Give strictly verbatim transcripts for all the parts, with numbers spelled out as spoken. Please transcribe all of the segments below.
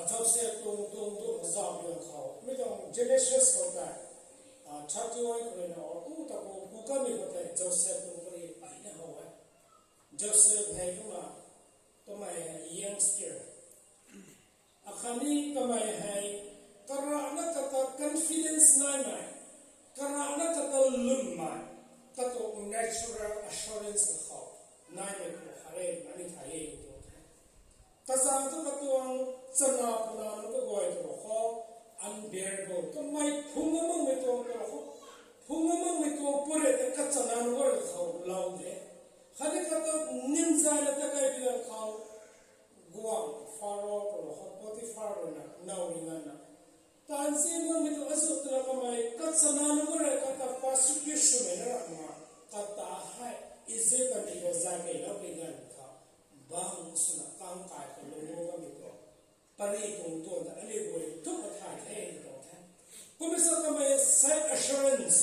Joseph tuang tuang tuang zauh biang khou, mi tuang Genesis khou tei, thirty-one khou rui na, or ku ta ku ku kanmei khou tei Joseph tuang pari ai na how e. Joseph hei kumna, kamei hei youngster. Akhatni kamei hei, karana kata confidence naimei, karana kata lwmmei, katuang natural assurance khou naimei pu khat re, ani thay e tuang the. Kazang thu katuang chana puna nunc kaguay tu khou, unbearable, kamei phung amakmei tuang tu khou, phung amakmei tuang pure tei kachana nunc guay khou lou de. Khatni kata nimzayna ta kai biang khou, guang Pharaoh khou, Potiphar rui na, now ri nganvna, taanv si makmei tu azu tala kamei kachana nunc guay kata persecution mei na rak ma, kata hei Egypt kanti khou zay kei lou pi ganv khou, bang swna kang kai khou lung lou kamei tu, pari tuang tuang ta ani guay thuk athay the tuang the. Kumna sa kamei self assurance.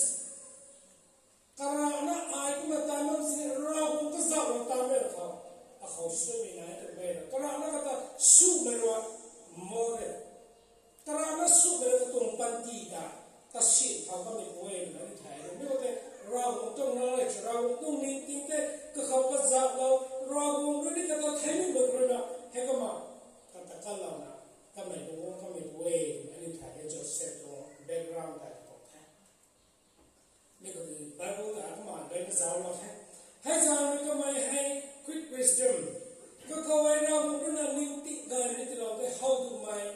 Karana ai kumna tan bam sini Ravguangc kazauh na tan bam khou, akhou swmei nai tu bam e. Karana kata swmei rui, more. Karana swmei rui katuang panty ta, kasi thau kamei guay na ni thay. Mi khou tei Ravguangc tuang knowledge, Ravguangc tuang ningting tei, kakhou kazauhlou, Ravguangc rui ni kata theimei bam rui na, hei kumna, kata kalouna, kamei lung guang kamei guay, ani thay e Joseph tuang background ta khou the. Mi khou tei Bible ta kumna gay na zauhlou the. Hei zang rui kamei hei quick wisdom. Kakhou hei Ravguangc rui na ningting gay ni tilou tei how duhmei.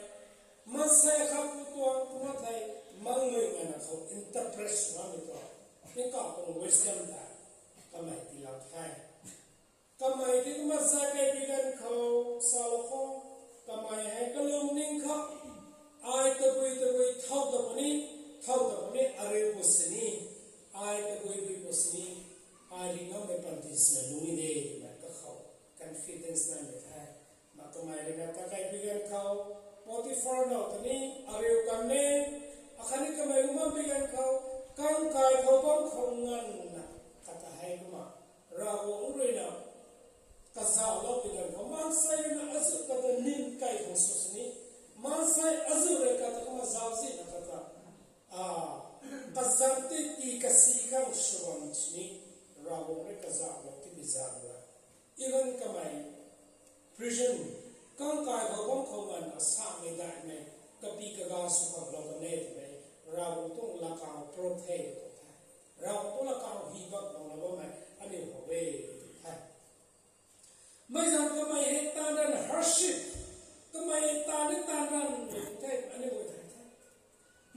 Maansei khat pu tuang kumna thei mangmei nganvna khou interpret sw bammei tuang. Tingkauh tuang wisdom ta kamei tiilou the. Kamei tei kumna zay kei pi ganv khou, salou khou, kamei hei kalungning khou, ai tabui tabui thow ta puni, thow ta puni, ariu pu sini, ai tabui bui pu sini, ai ri ngammei panty swna lung ni de twmei kakhou confidence naimei the. Ma kamei rui na ta kei pi ganv khou, Potiphar now ta ni, ariu kan ne, akhatni kamei ru bam pi ganv khou, kang kai khou bam khou nganvna, kata hei kumna, Ravguangc rui na, kazauhlou pi ganv khou, maansei rui na azu kata nim kai khang sw sini, maansei azu rui kata kumna zauczihna kata, kazanc tei tii kasi khang sw bam sini, Ravguangc rui kazauhlou tipi zaeng rui. Even kamei prison, kang kai khou bam khou nganvna samei daihmei, kapi kaga sw khou lou kan e twmei, Ravguangc tuang lakau prove the tw the. Ravguangc tuang lakau hi bam khou lou bammei, ani how e tw the. Mei zang kamei hei taanv ranv hardship, kamei taanv ni taanv ranv mei the, ani guay thay the.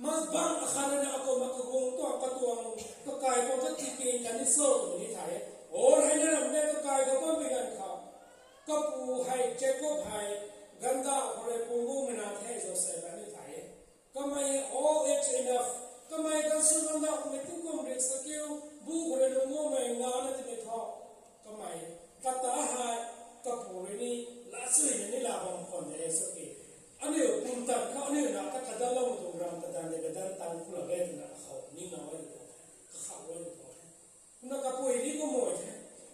Mas bang akhat rui na akumna kaguang tuang katuang, kakai khou ta tiking kan ni cho twmei ni thay e. Or hei na ram ne kakai khou bam pi ganv khou, kapu hei Jacob hei, gandauh khou rui pung gumei na the Joseph ani thay e. Kamei old age enough, kamei kan sw gandauh kamei tingkum rik sa kiu, bu khou rui lung gumei ngana timei thu. Kamei, kata hei, kapu rui ni, la sui ni la bam khwan de sa ki. Aniu pumtan khou aniu na ta kadanlou tuang ram kadan de kadan tan khou la e twna akhou ni na e tuang the, kakhou e tuang the. Kumna kapui ni kumna the.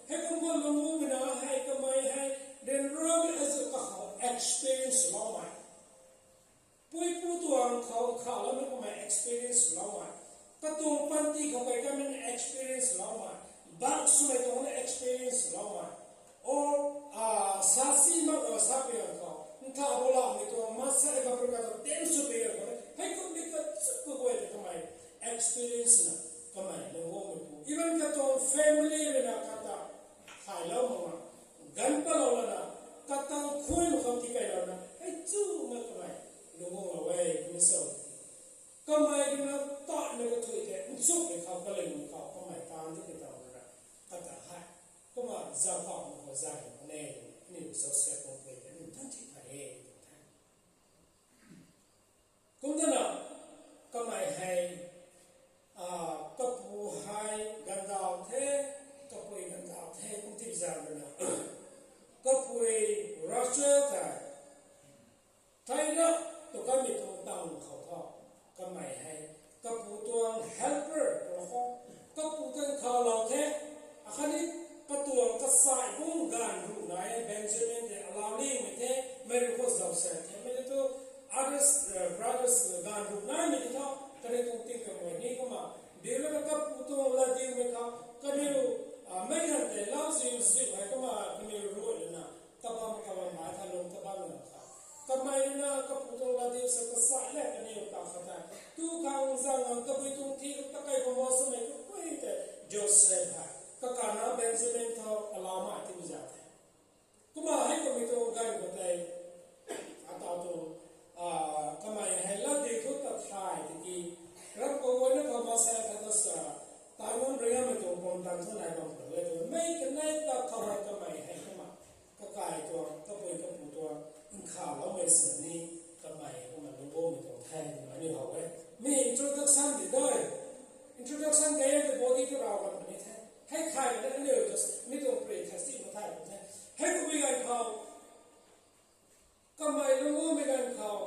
Hei kum khou lung gumei na hei kamei hei, ryanramei azu kakhou experience loumei. Puipu tuang khou khaloumei kamei experience loumei. Katuang panty khou kai kamei experience loumei. Bak swmei tuang na experience loumei. Or, sasi mak o sa pi ganv khou, ntha bo lamei tuang maansei kaprui kata tem sw pi ganv khou, hei kummei kachuk kaguay ta kamei experience na, kamei lung guangmei pu. Even katuang family rui na kata thaylou mak na, ganv palou lana, katang khuay mak khou tikeilouna, hei chu mak kamei lung guanglou e twmei cho. Kamei rui na tatmei kathui tei nchumhmei khou, kalingmei khou, kamei taanv ti kei tau rui na, kata hei, kumna zauc khou mak khou zay mak ne, aniu Joseph tuang pui tei aniu than thi thay e tw the. Kum tana, kamei hei, kapu hei gandauh the, kapui gandauh the, kum tip zan rui na, kapui Rachel tei, thei na, tu kanmei tuang tang khou thu, kamei hei, kapu tuang helper, ru khou, kapu tuang khalou the, akhatni katuang kasai bung ganv ruh nai e, Benjamin tei alauc nimei the, mei rui khou Joseph the, mei rui tu, na kapu tuang latdiu sa kasa le kaniw ta khat tei tu khang zang ang tabui tuang thi ta kai bam o samei kapui tei Joseph hei kakana Benjamin tho alamei ti mi za the. Kumna hei kamei tuang ganv khou tei ata tu kamei hei latdiu thu ta thay tiki ram kaguayna khou maansei khat ta sa taanv ngam ringmei tuang pumtan thu nai bam khou e tu mei kanei ta khou hei kamei hei kumna kakai tuang kapui kapu tuang nkhavloumei sini kamei kumna lungcloumei tuang the twmei ni how e. Mi introduction di doi. Introduction kei e the body tu raw kan puni the. Hei khai na aniu mi tuang pre thei si ma thay puni the. Hei kapui ganv khou kamei lungcloumei ganv khou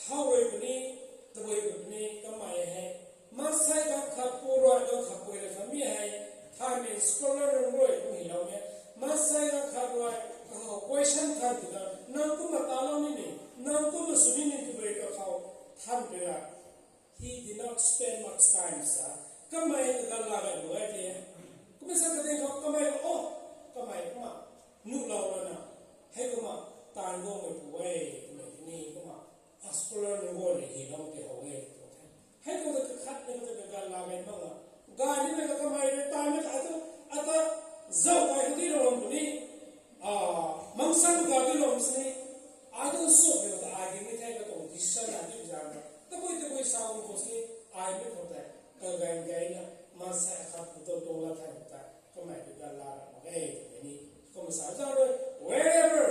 thau rui puni, tabui puni kamei hei maansei ganv khat pu rui ganv khat pui rui kha mi hei thaymei scholar nunc rui kum hei lou e. Maansei ganv khat rui kahou question khat ti na nang kumna talou ni ni, nang kumna sw ni ni tabui kakhou than pui ra He did not spend much time sa. Kamei kaganv la ganv lu e the. Kumna sa kating khou kamei o, kamei kumna nuhlou lana hei kumna taanv guangmei pu e twmei ni kumna scholar nunc guay rui hylou tei how e tu the. Hei kumna kakhatni kata kaganv la ganv mak na gay nimei ka kamei rui taanvmei ta ata zauh kai kadiulou puni, mangsang kadiulou sini, ai tu sumei ta ai ding ni the katuang decision na ti zang na tabui tabui sa kum khou sini, ai mi khou tei kaganv gayna maansei khat pu tu tuang la thay khou tei kamei kaganv la ra mak e twmei ni kumna sa zang rui wherever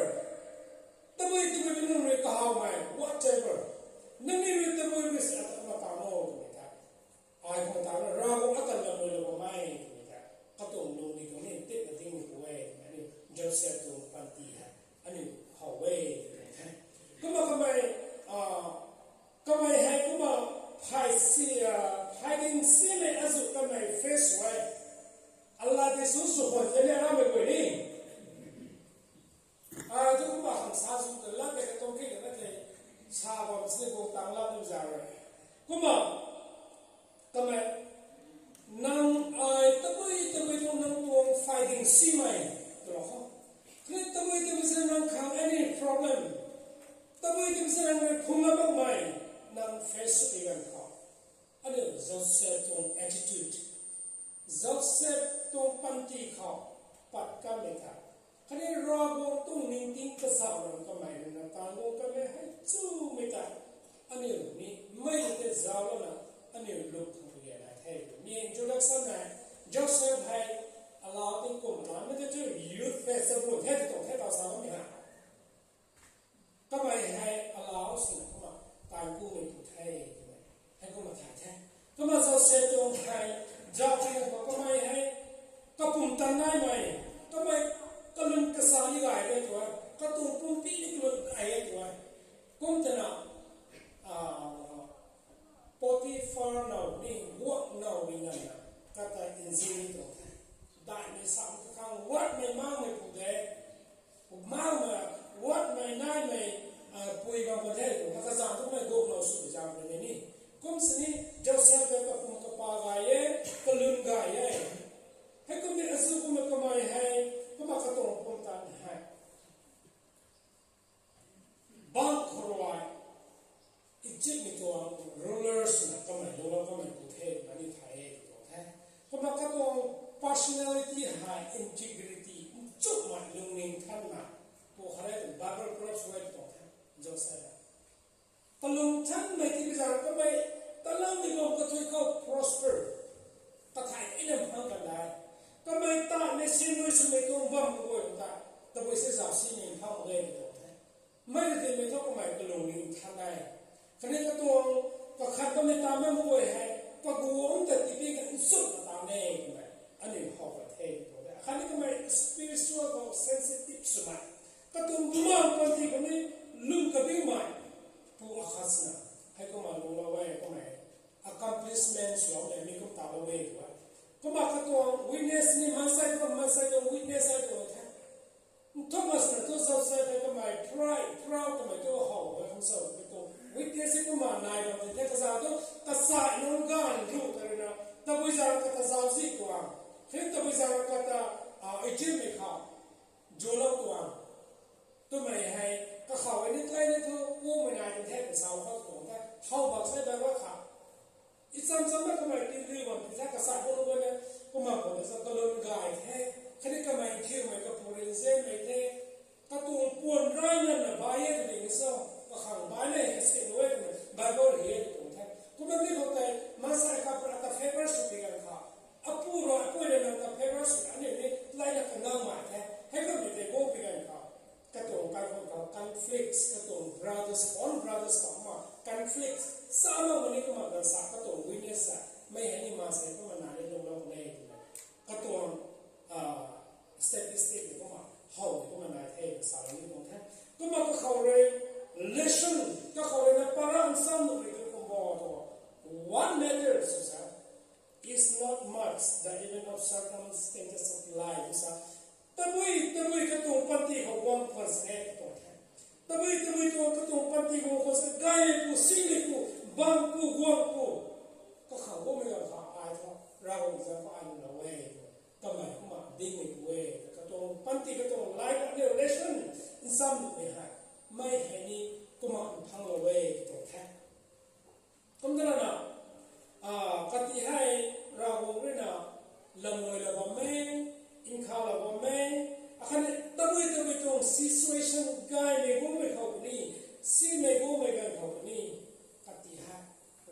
tabui tabui nunc rui kahawmei whatever nangniw rui tabui rui si ata kumna taanv o twmei the. Ai kumna taanv na Ravguangc ata lamui lou bammei twmei the. Katuang lungning tuang ni titna dingmei pu e twmei aniu Joseph tuang panty hei aniu how e twmei the. Kumna kamei kamei hei kumna phay si, phay ding simei azu kamei face e. Allah ti su sw khwan zani aramei guay ni ai tu kumna khang sa sw ta lat tei katuang key na tei sa bam sini guang tang lat tu za rui kumna kamei nang ai tabui tabui tuang nang tuang phay ding simei twlou khou kani tabui tabui si nang khang any problem tabui tabui si nang rui phungna bakmei nang face sw ti ganv khou aniu Joseph tuang attitude, Joseph tuang panty khou pat kanmei ta khatni Ravguangc tuang ningting kazauh lam kamei ruina taanv guang kanmei hei chumei ta aniu ni mei tei zauc lana aniu luk khang pu gay nai the. Mi introduction hei Joseph hei alau tingkum alau mei tei chu youth festival the ti tuang the tau sa bammei ha. Kamei hei alau swna kumna taanv kumei pu the twmei hei kumna thay the. Kumna Joseph tuang hei zauc ti khou kamei hei kapumtan naimei, kamei kalun kasa ni gay e tu e, katuang pumpi ni kalun gay e tu e. Kum tana Potiphar now ni guak now ni nganvna kata nzian ni tuang the. Daihmei sam kakhang watmei mangmei pu de, mangmei watmei naimei pui bam kan the tu kazanc kumei guak now sw zang puni ni. Kum sini Joseph hei kapum kapa gay e, kalun gay e. Hei kumna azu kumna kamei hei kumna katuang pumtan hei bangc khou rui Egyptmei tuang rulers na kamei lulou kamei pu the twna ni thay e tuang the. Kumna katuang personality hei integrity nchumhmei lungning thanna pu khat e twna Bible prophets rui tuang the. Joseph kalung thanmei ti kazanc kamei taloumei bam kathui khou prosper kathai ina phang kan dai. Kamei tanmei sin rui swmei tuang bam kaguay ta tabui si zauc simei phang mak ge ni tuang the. Mei ta timei thu kamei kalung ni than e. Khatni katuang kakhat bammei tanmei mak guay hei kaguang ta tipi kan nchumhna tan e twmei aniu how pat the tuang the. Khatni kamei spiritual khou sensitive swmei katuang bumaeng panty khou ni lung kabiumei pu akhat swna hei kumna lunglou e, kamei accomplishment swlou e, mi kum talou e tu e. Kumna katuang witness ni maansei kum maansei tuang witness e tu the. Thomas na tu Joseph hei kamei pride, proud kamei tu how e kum sa tu witness e kumna nai bam ti the. Kazanc tu kasa nunc ganv ruh ta ruina tabui zang kata zauc zi tuang, khatni tabui zang kata Egyptmei khou zulou tuang twmei hei Ai ni tlei ni thu kumei nai di the, sa khou tuang the. How bak sa da ra kha. I cham cham na kamei ti lui bam ti the, kasa ko lu ne, kumna ko sa kalun gay the. Khatni kamei thiu mei kapu rin zen mei the. Katuang puan rai na na bai e tw ding so, kakhang bai na he se lu e twna Bible hi e tw tuang the. Kumna mi khou tei, maansei kha pura ka favor sw pi ganv kha. Apu rui, apu rui na ka favor sw, aniu ni tlei na kanang mai the. Hei kumna tei go pi ganv kha. Katuang kai khou khou conflicts, katuang brothers, own brothers khou kumna conflicts. Sa ma mani kumna ganv sa katuang witness sa. Mei hei ni maansei kumna na ni lung lou ne. Katuang, ah, statistic ni kumna, how ni kumna nai the, sa ni tuang the. Kumna kakhou rui, lesson, kakhou rui na para nsam nu rui tu kumbo tu. What matters, sa, is not much the event of circumstances of life, sa. Tabui, tabui katuang panty khou guang khwan se, tuang the. Tabui, tabui tuang katuang panty khou guang khwan se, gay pu, sing pu, bang pu, guang pu. Kakhang guangmei ganv kha ai thu, Ravguangc zanc khou ai nu lou e. Kamei kumna dingmei pu e. Katuang panty katuang life aniu lesson nsam nuhmei hei. Mei hei ni kumna nphang lou e, tuang the. Kum ta na na, ah, kati hei Ravguangc rui na lamui la bam e, nkha la bam e, akhatni tabui tabui tuang situation gaymei guangmei khou ni, simei guangmei ganv khou ni, kati hei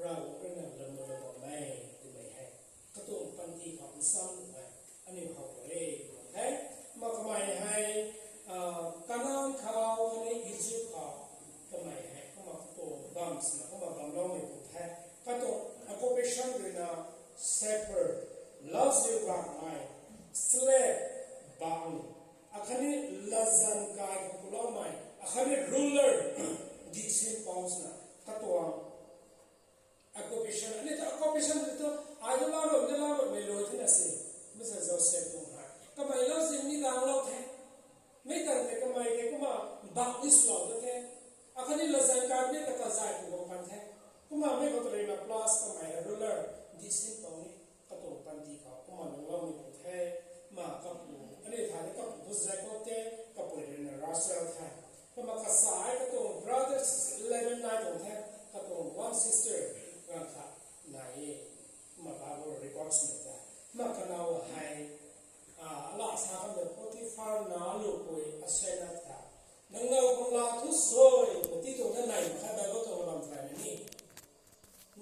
Ravguangc rui na lamui la bam e, twmei hei. Katuang panty khou nsam nuh e, aniu how e, tuang the. Kumna kamei hei, ah, Canaan khou, khatni Egypt khou, kamei hei, kumna katuang bam sina, kumna bam loumei pu the. Katuang occupation rui na shepherd, lauziu bangmei, slave, bang, akhatni latzan kai khou kuloumei, akhatni ruler, disin pou sina, katuang occupation, aniu ta occupation tu, ai tu lau rou, ni lau rou, ni lou thina se. Mi sa Joseph tuang hei. Kamei lauziu ni gang lou the. Mei tang tei kamei tei kumna bak ni swlou ta the. Akhatni latzan kai ni ta kazay tu bam kan the. Kumna mei khou ta rui na plus kamei hei ruler, disin pou ni. Katuang panty khou kumna lungloumei pu the, ma kapu, aniu thay ni kapu tu Jacob the, kapui rui na Rachel the. Kumna kasa e katuang brothers eleven nai tuang the, katuang one sister ganv khat nai e. Kumna Bible records mei the. Kumna kanow hei, ah, ala sa kan de Potiphar na lupui Asenat the. Nang now khang la thu soi, kati tuang the nai mak kha Bible tuang lam thay na ni.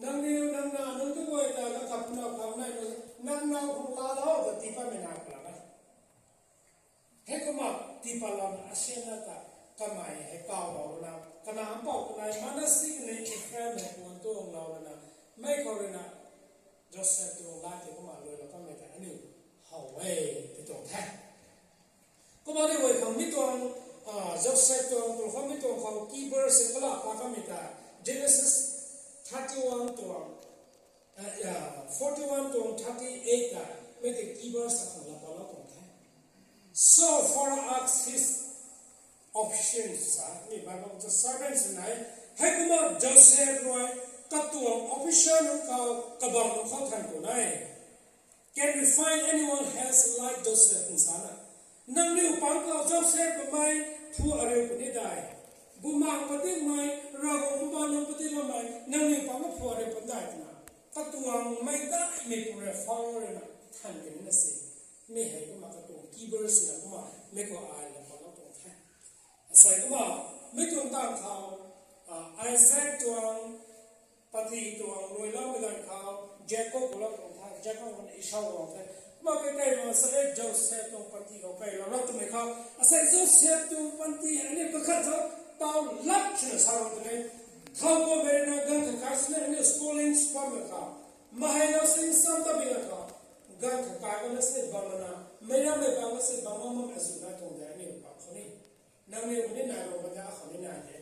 Nangniw nang na nunc tu guay ta na kap na kam nai nu, nang now khang la lou ta tii patmei na pla na. Hei kumna tii pat lou na Asenat ta kamei hei kaw lou na, kana mpouh kanei Manasi kanei Ephraim hei puan tuang lou na, mei khou rui na Joseph tuang la tei kumna lui lou kamei ta aniu how e, ti tuang the. Kumna ni guay khang mi tuang, ah, Joseph tuang, tuang khang mi tuang khou key verse se kala pa kamei ta, Genesis thirty-one tuang, ah, ya, forty-one tuang thirty-eight ta, mei tei key verse ta khang la pa lou tuang the. So Pharaoh asked his officials, sa, mi Bible ta servants nai, hei kumna Joseph rui, katuang official nunc khou, kabang nunc khou than ku nai. Can we find anyone else like Joseph, nsa na? Nangniw pang khou Joseph kamei phu ariu puni dai. Bumaeng patikmei, Ravguangc bumaeng nunc patikloumei, nangniw pang khou phu ariu puni dai twna. Katuang mei daimei pu rui Pharaoh rui na than kani na se. Mi hei kumna katuang key verse na kumna, mi khou ai la pa lou tuang the. Asei kumna, mi tuang tang khou, ah, Isaac tuang, panty tuang lui loumei ganv khou, Jacob pu lou tuang the, Jacob pu na Esau lou the. Kumna kei kei ma sa e Joseph tuang panty khou kei lou lou twmei khou. Asei Joseph tuang panty aniu kakhat tho, tau lak swna sa lou twmei. Khou kummei na ganv khat kai swna aniu schooling spammei khou. Mahei lou sin sam tamei ganv khou. Ganv khat kai kumna si bam na, meic rammei bam na si bam bam bam azu na tuang de aniu bam khou ni. Nangniw khou ni nai lou bam de, akhou ni nai de.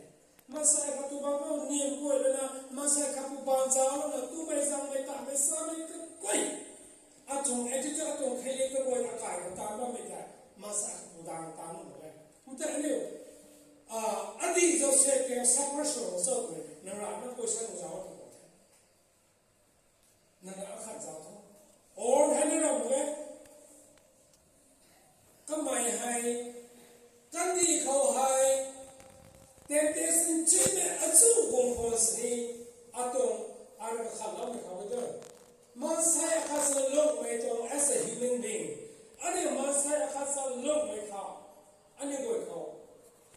Maansei khat tu bam khou niam guay lana, maansei khat pu baan zauc lana, tumei zangmei tamei samei kaguay. Atuang attitude, atuang kheiliak kaguay akai khou taanv bammei tei, maansei khat pu daeng taanv lou e. Kum tei aniu, ah, adi Joseph ke suffer sw lou cho twmei, nang rana question zauc tu bam the. Nang akhat zauc tho. Or hei ni ram e. Kamei hei, kandih khou hei, Temptation chimei achu guang khwan sini atuang arang khat loumei khou e tu. Maansei akhat sa lungmei tuang as a human being. Aniu maansei akhat sa lungmei khou. Aniu guay khou.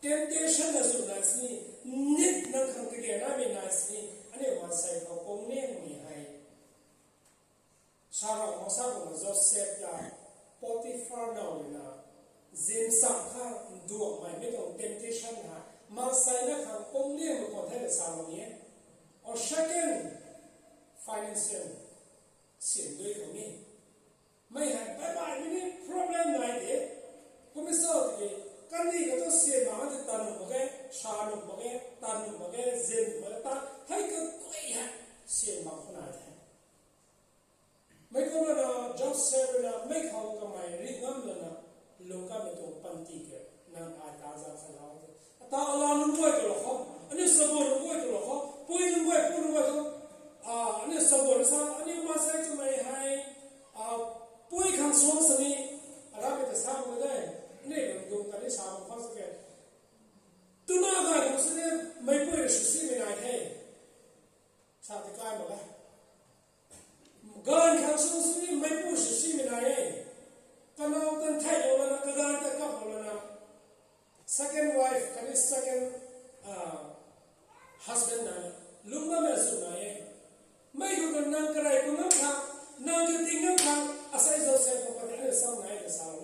Temptation na zu nai sini. Nit nang khang kage namei nai sini. Aniu maansei khou pung liangmei hei. Sarau masa tuang Joseph ta Potiphar now rui na, zin sam kha nduakmei mi tuang temptation ha, maansei na khang pung liangmei khwan the na sa bam e. Or second, financial, sian dui khou ni. Mei hei baih baih mi ni problem nai de. Kum e sa tiki, kandih khou tu sian mak ti tan nuh mak ge, sa nuh mak ge, tan nuh mak ge, zin nuh mak ge, ta hei kaguay hei sian mak khou nai the. Mei kum lana Joseph rui na mei khou kamei ri ngam lana lung kanmei tuang panty ke nang ai ta zan sa lau te. Ata ala nunc guay tu lou khou, aniu sabon nunc guay tu lou khou, pui nunc guay, pu nunc guay tu, aniu sabon sa, aniu maansei twmei hei, pui khang suang sini, aramei ta sa mak de, aniu lungdung kani sa mak khou sa ke. Tuna gay khang sini, meipui rui sw simei nai the. Sa ti kai mak e. Gaanv khang sung sini meipui sw simei nai e. Kanow tan theilou lana, kaganv ta kaplou lana, second wife khatni second husband nai, lungc bammei azu nai e. Mei khou ta nang karey pu ngam khang, nang kating ngam khang, asei Joseph khou pat aniu sam nai ta sa lou.